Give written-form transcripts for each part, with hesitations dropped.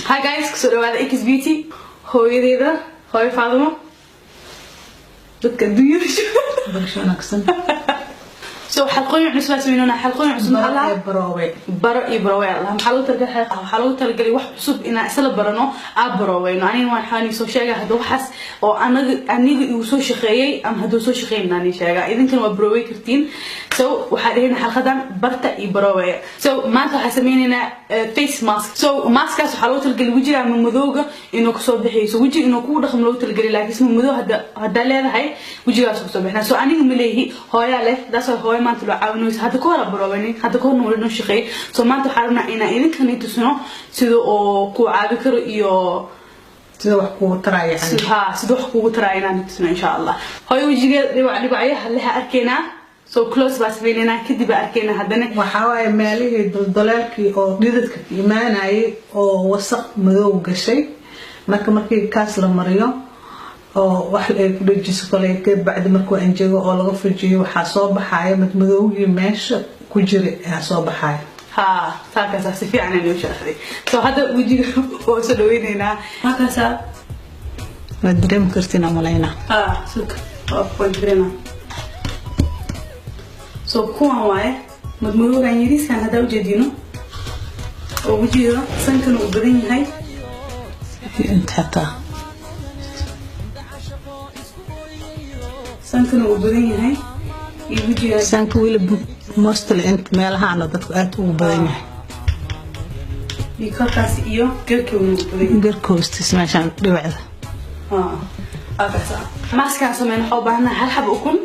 Hi guys, kusoo dhawaada X Beauty. Hooyadeeda, hooyo Faadimo, dadka adduunyada jooga. Barasho wanaagsan. So xalqooyin cusub baa sameynona, xalqooyin cusub maxaa lahaa? Baroowe. Baro iyo baroowe allah. Maxaa loogu talagalay? Waxaa loogu talagalay wax cusub inaan isla barano, aan barooweyno. Anigana waxaan soo sheegay hadda waxaas oo anaga aniga igu soo shaqeeyay ama hadduu soo shaqeyn inaan sheegaa, idinkana waa baroowey kartiin. So waxaa dhehayna xalqadan barta iyo barooweya. So maanta waxaa sameynaynaa face mask. So maskaas waxaa loogu talagalay wejiga ama madowga inuu kasoo bixiyo. So wejiga inuu kugu dhaqmo loogu talagalay, laakiin madow hadda haddaa leedahay wejigaas kasoo bixinaa. So aniga ma leeyihi, hooyaa leh. That's why hooyo maanta loo caawinayso. Hadda ka hor baroobaynin, hadda ka horna wali noo shaqeeyay. So maanta waxaa rabnaa inaan idinkani tusno sida oo ku caawi karo iyo sida wax kugu taraya yani. Ha, sida wax kugu taraya inaan tusno insha Allah. Hooyo wejigeeda dhibac dhibacyaha leha arkaynaa. So close baa sameynaynaa, kadib baa arkaynaa haddana. Waxaa waaye meelihii dulduleelkii oo dhididka ka imaanayay oo wasaq madow gashay. Marka markii kaas la mariyo oo wax ay ku dhajiso kale, kabacdi markuu anjego oo laga fujiyo, waxaa soo baxaya madmadowgii meesha ku jiray ayaa soo baxaya. Ha, saakaasaa si fiican inoo sharaxday. So hadda wejiga waa soo dhaweynaynaa, halkaasaa. Waad dareemi kartiin amalaynaa. Ha, sug, waa point garena. So kuwan waaye madmadowgan yariiskan haddaa ujeedino oo wejiga sankana uu badan yahay. Inta xataa. Sankana uu badan yahay iyo wejiga. Sanka weli mostly inta meelahaana dadku aad ugu badan yahay. Iyo korkaas iyo garka uu badan yahay. Garka hoostiis meeshaan dhibicda. Halkaas maskaan sameyn waxaa u baahannahay hal xab ukun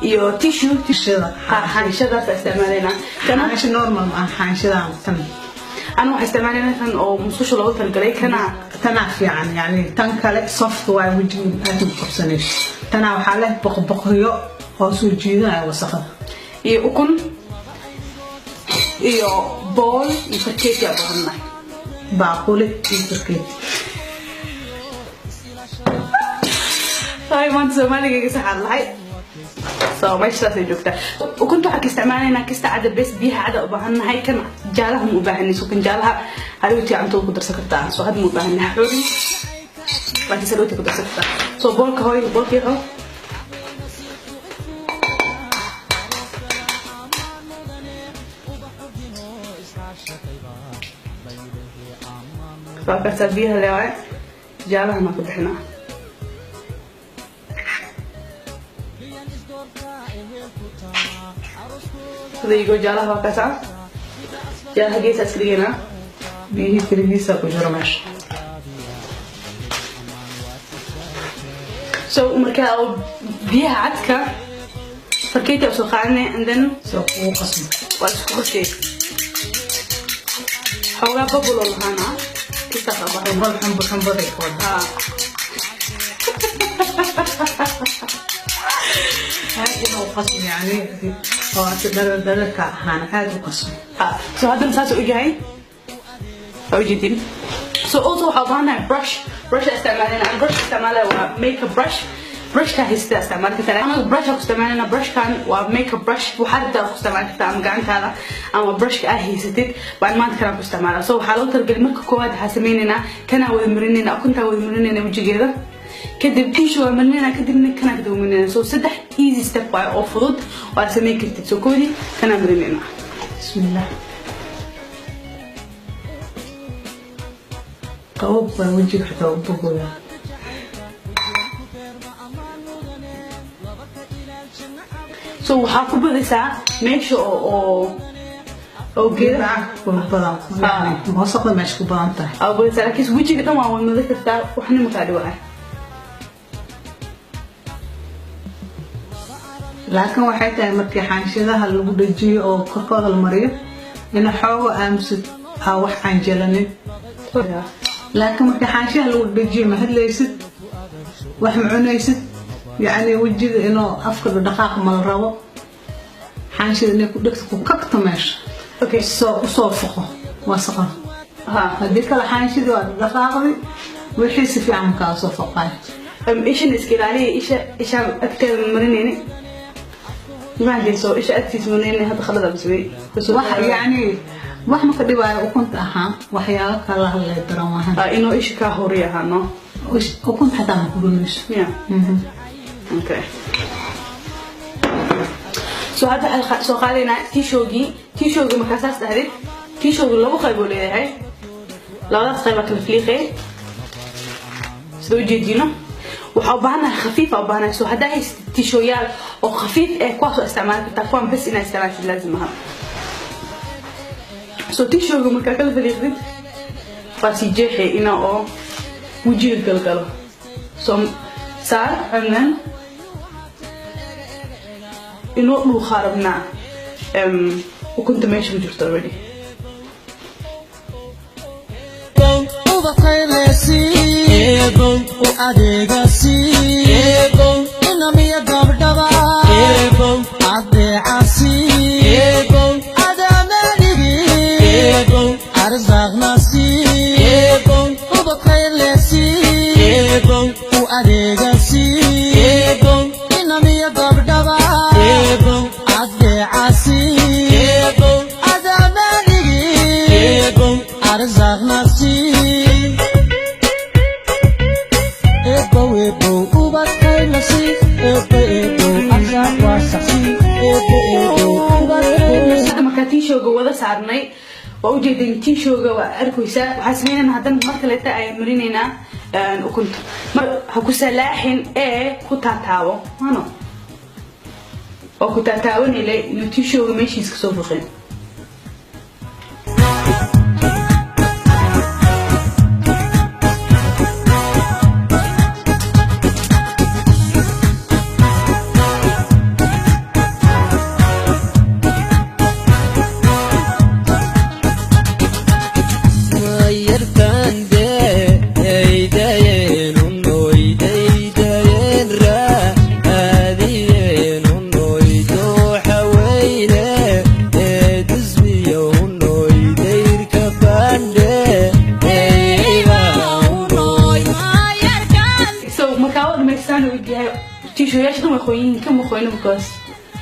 iyo tissue. Tishada. Ha, xaanshadaas isticmaalaynaa kana. Xaansha normal ma aha, xaanshadan tan. Anu waxaa isticmaalaynaa kan oo musqusha loogu talagalay kana. Tanaa fiican yani, tan kale soft waay, wejiga aad ugu qabsanayso. Tanaa waxaa leh boqboqyo oo soo jiidanaya wasaqda. Iyo ukun iyo bool iyo farkeeti aa baahannahay. Baaquli iyo farkeeti. Ay, maanta soomaaligayga saxaan lahay. So meesha saasay joogtaa. Ukunta waxaa ka isticmaalaynaa kista cada bes, biyaha cada u baahannahay. Kan jaalaha ma u baahanay. So kan jaalaha hadhowtii cuntada ku darsan kartaa. So hadda ma u baahannahay xoogin, laakiin hadhowtii ku darsan kartaa. So boolka hooy, boolkii qabo. So halkaasaa biyaha leewaay, jaalahana ku bixinaa. There you go, jaalaha waa kaasaa. Jaalaha geesaa iska dhigaynaa. Biyihii keligiisa ku jiro meesha. So markaa oo biyaha cadka farkeeti aa soo qaadanay and then soo kugu qasmo. Waa isku qasay, xoogaa bubble oo lahaana kistaas aa baahan. Bal xumbo xumbaday ka wada. Ha. Aad inuu qasmo yani oo asi dharar dhararka ahaana aad u qasmo. Ha, so haddana saas u yahay, waa ujeedin. So also waxaa u baahanahay brush. Brush aa isticmaalina, aan brush isticmaalaya waa makeup brush. Brushka haysta isticmaali kartaa, anaga brush aa ku isticmaalina. Brushkan waa makeup brush, waxaa rabtaa ku isticmaali kartaa ama gacantaada ama brushka aa haysatid baan maanta kanaan ku isticmaalaa. So waxaa loogu talagalay marka koowaad waxaa sameynaynaa kanaa wada marinayna, ukuntaa wada marinayna wejigeeda, kadib tissue waa marinayna, kadibna kanaa kadaba marinayna. So saddex easy step waaye oo fudud oo aad sameyn kartid. So koodii kanaa marinayna. Bismillah, qabab baa wejiga xitaa u bogoyaa. So waxaa ku badisaa meesha oo oo oo geedaha geedaha ku badan yani wasaqda meesha ku badan tahay. Aa badisaa, laakiin wejiga dhan waa wadmada kartaa, waxna makaa dhiwacay. Laakiin waxay tahay markii xaanshadaha lagu dhajiyo oo korkooda la mariyo in xoogo aamusid aa wax canjelanin, laakiin markii xaanshaha lagu dhajiyo ma hadlaysid, wax ma cunaysid, yacni wejiga inuu afka dhaqaaq ma la rabo, xaanshada inay ku dhegto ku kagto meesha. Okay. Soo usoo foqo wasaqda. Ha. Haddii kale xaanshadii waa dhaqaaqdi, wixii si fiican kaa soo foqaay. Ishana iska ilaaliya, isha ishaan agteeda ma marinayni, maadayso isha agtiisa marinayni. Hadda khalad aa sameeyey. Wax yacni Wax ma ka dhibaayo ukunta ahaan, waxyaalo kala hadlay daran waahan. Inuu isha kaa hori ahaano. Ukunta xataa ma hurinayso. Yeah. Okay. So hadda waxaan soo qaadaynaa tishoogii. Tishoogii markaa saas dhahdid, tishoogi labo qayb uu leeyahay. Labadaas qayb aa kala filiiqay sida ujeedino. Waxaa u baahanahay khafiif aa u baahanahay. So haddaa haysatid tishooyaal oo khafiif eh, kuwaas oo isticmaali kartaa. Kuwaan bes inaa isticmaashid laazim aha. So tishooga markaa kala filiiqdid, waa sii jeexay ina oo wejiga galgalo. So saar and then inuu dhuuqaa rabnaa ukunta meesha ku jirto already. U adeegasi inamiya gabdhaba adeecasi adaamanigi arsaaqnasi ubadkhayrlesi u adeegasi inamiya gabdhaba adeecasi adaamanigi arsaaqnasi. Ebo ebo ubadkaynasi, ebo ebo arsaaq waasaxsi, ebo ebo ubadkaynasi. Hadda markaa tishooga wada saarnay, waa ujeedin, tishooga waa arkaysaa. Waxaa sameynayna haddana mar kaleeta ayaan marinaynaa ukunta. Mar ha ku salaaxin ee ku taataabo mano oo ku taataabanile inuu tishooga meeshiis kasoo fuqin. So markaa waa dhamaystaan uu yahay, tishooyaasha dhan way qoyin, kama qoyno because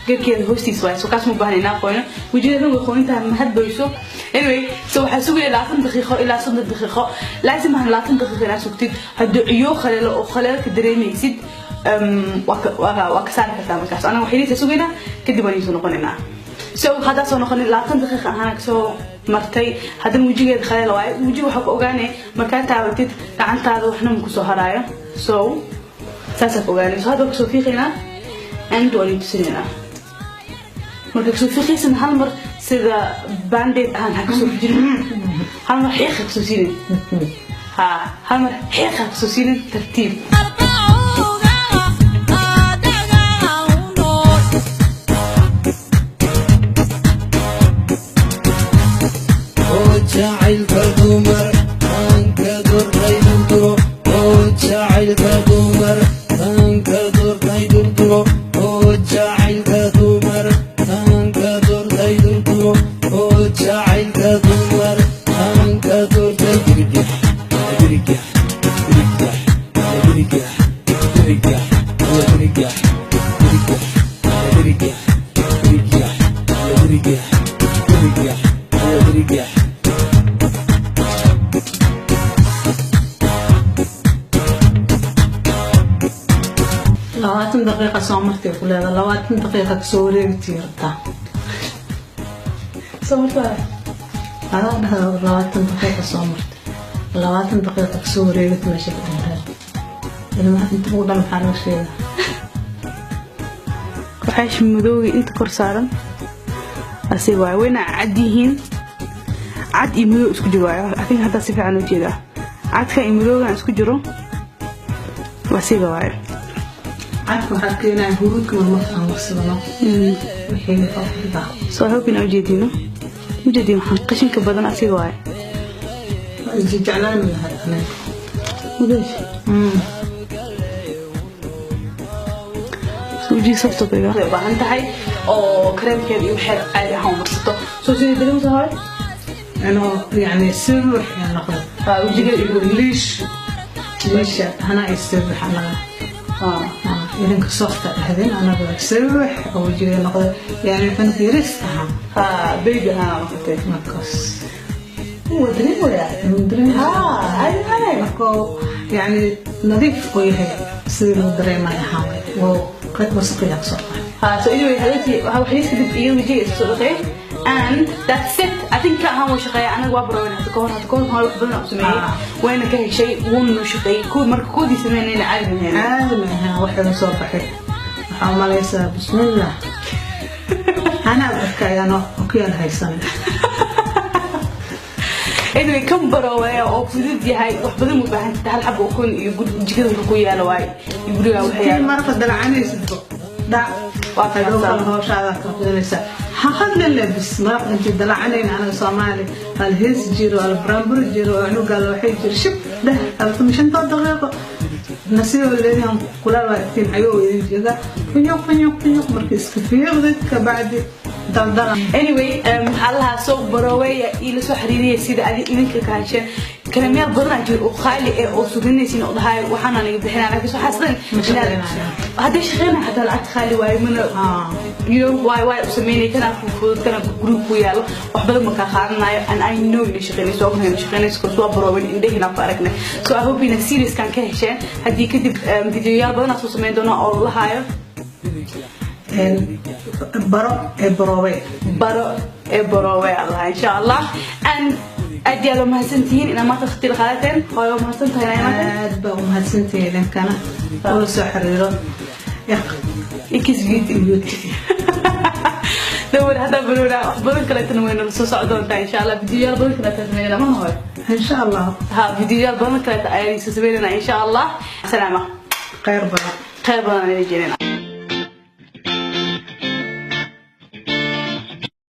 garkeeda hoostiis waaye. So kaas ma baahna inaan qoyno. Wejigeeda way qoyin tahay, ma hadbayso. Anyway, so waxaa sugaya 20 daqiiqo ilaa 30 daqiiqo. Laazim maahan 20 daqiiqo inaad sugtid. Hadduu ciyo khaleelo oo khaleelka dareemaysid, waa ka saari kartaa markaas. Anaga waxay liisa sugaynaa, kadib waan iisoo noqonaynaa. So haddaa soo noqonin, 20 daqiiqa ahaan kasoo martay, haddana wejigeeda khaleel waaye. Wejiga waxaa ku ogaanay markaa taabatid gacantaada waxna ma kusoo haraayo. So saasaa ku ogaanay. So hadda waa kasoo fiiqaynaa and waan tusinaynaa. Marka kasoo fiiqaysan, hal mar sida band-aid ahaan ha kasoo fijirin. Hal mar xiiq ha kasoo siinin, ha hal mar xiiq ha kasoo siinin, tartiib. Jacaylka dumar aanka dortay durduro, oo jacaylka dumar aanka dortay durduro, oo jacaylka dumar aanka dortay durduro, oo jacaylka dumar aanka dortay dirgax dirgax dirgax dirgax dirgax dirgax dirgax dirgax dirgax dirgax dirgax dirgax. 20 daqiiqa soo martay ku leedahay, 20 daqiiqa kasoo wareegtii rabtaa. Soo martaa. Adaa dhahda 20 daqiiqa soo martay, 20 daqiiqa kasoo wareegata meesha ka dhantahay ilmaha inta ugu dhan maxaa laga sheegaa? Waxaash madowga inta kor saaran asi waay, wayna cad yihiin. Cad iyo madow isku jiro waayo. I think haddaa si fiican u jeedaa cadka iyo madowgan isku jiro waa siga waayo. Cadka waxaa keenaya huruudka marmarka aan marsadano wixii wuxuu So I hope inaa ujeedino, ujeedin waxaan qashinka badan asiga waayo. Waa isjeclaan lahay aniga. Udeesh wejiga sabto bay u baahan tahay oo kareemkeeda iyo waxeeda caadi ahaan u marsato. So sidii dareemta hore inuu yani sibix noqdo. Waa wejiga liish liisha hana ay sibix anaga. Idinka soft a dhahdeen, anaga sawiix oo wejiga noqday, yani cunug yaris ahaa. Ha, baby ahaa noqotay. Markaas wuu dareemayaa, wuu dareemayaa. Ha, ay ay. Markuu yani nadiif uu yahay, sidii loo dareemayo ahaa waay. Wuu wasaqiyaa kasoo baxay. Ha, so anyway, hadalkii waxa wax kadib iyo wajiga iska soo dhaqay and that's it. I think ka ahaan wuu shaqeeya. Anaga waa barowin hadda kahor, hadda kahor hore wax badan aan u sameeyey. Wayna ka heshay, wuuna noo shaqeeyey. Kuwa marka koodii sameynayna caadi mahayn. Caadi ma ahaan waxay soo baxay. Waxaa umalaysaa bismillah, anaa arkayano okiyaal haysanin. Anyway, kan baroweya oo fudud yahay, wax badan u baahan tahay, hal xabo ukun iyo jikada wuxuu ku yaalo waay iyo guriga waxa tii yaalo. Marka dalacanaysid dhac. Waa hadhow kaasa. Kale hawshaada ka fidanaysaa, ha hadlin lebis maraq intii dalacanayn. Anaga Soomaali hal hees jiro, hal buraanburi jiro, oo cunugaada waxay jiro shib dheh 25 daqiiqo nasiib leedihan kulaal waa iftiin ayuu idin jeeda, qunyuq qunyuq qunyuq marka iska fiiqdid kabacdi daldala. Anyway, maxaa lahaa, soo baroweya iyo lasoo xiriiriya sida adi idinka ka hesheen. Kareemyaal badan aa jiro oo qaali eh oo suginaysin oo dhahay waxaana naga bixinaa, laakiin waxaas dhan Ma shaqeynayaan. Hadday shaqeynaya xataa lacagta qaali waayo mana you know why u sameynay. Kana fudud, kana guriga ku yaalo, wax badan ma kaa qaadanayo and I know inay shaqeynayso, ognahay inay shaqeynayso because waa baroobin, indhahina ku aragnay. So I hope ina serieskan ka hesheen. Haddii kadib videoyaal badan aan soo sameyn doona oo lahaayo baro ee baroobay. Baro ee baroobay Allah, insha Allah. And aad iyo aad waa mahadsantihiin inaad maanta waqti la qaadateen. Hooyo, waa mahadsan tahay inaad imaatay. Aad baa u mahadsantihiin idinkana ula soo xiriiro. Ikis Beauty. Beauty. Dawar haddaa baroona wax badan kaleetana wayna soo socon doontaa insha Allah. Videoyaal badan kaleeta sameynana ma hooyo? Insha Allah. Ha, videoyaal badan kaleeta ayaan soo sameynana insha Allah. Salaama. Khayr badan. Khayr badan ayaan jeedinaa.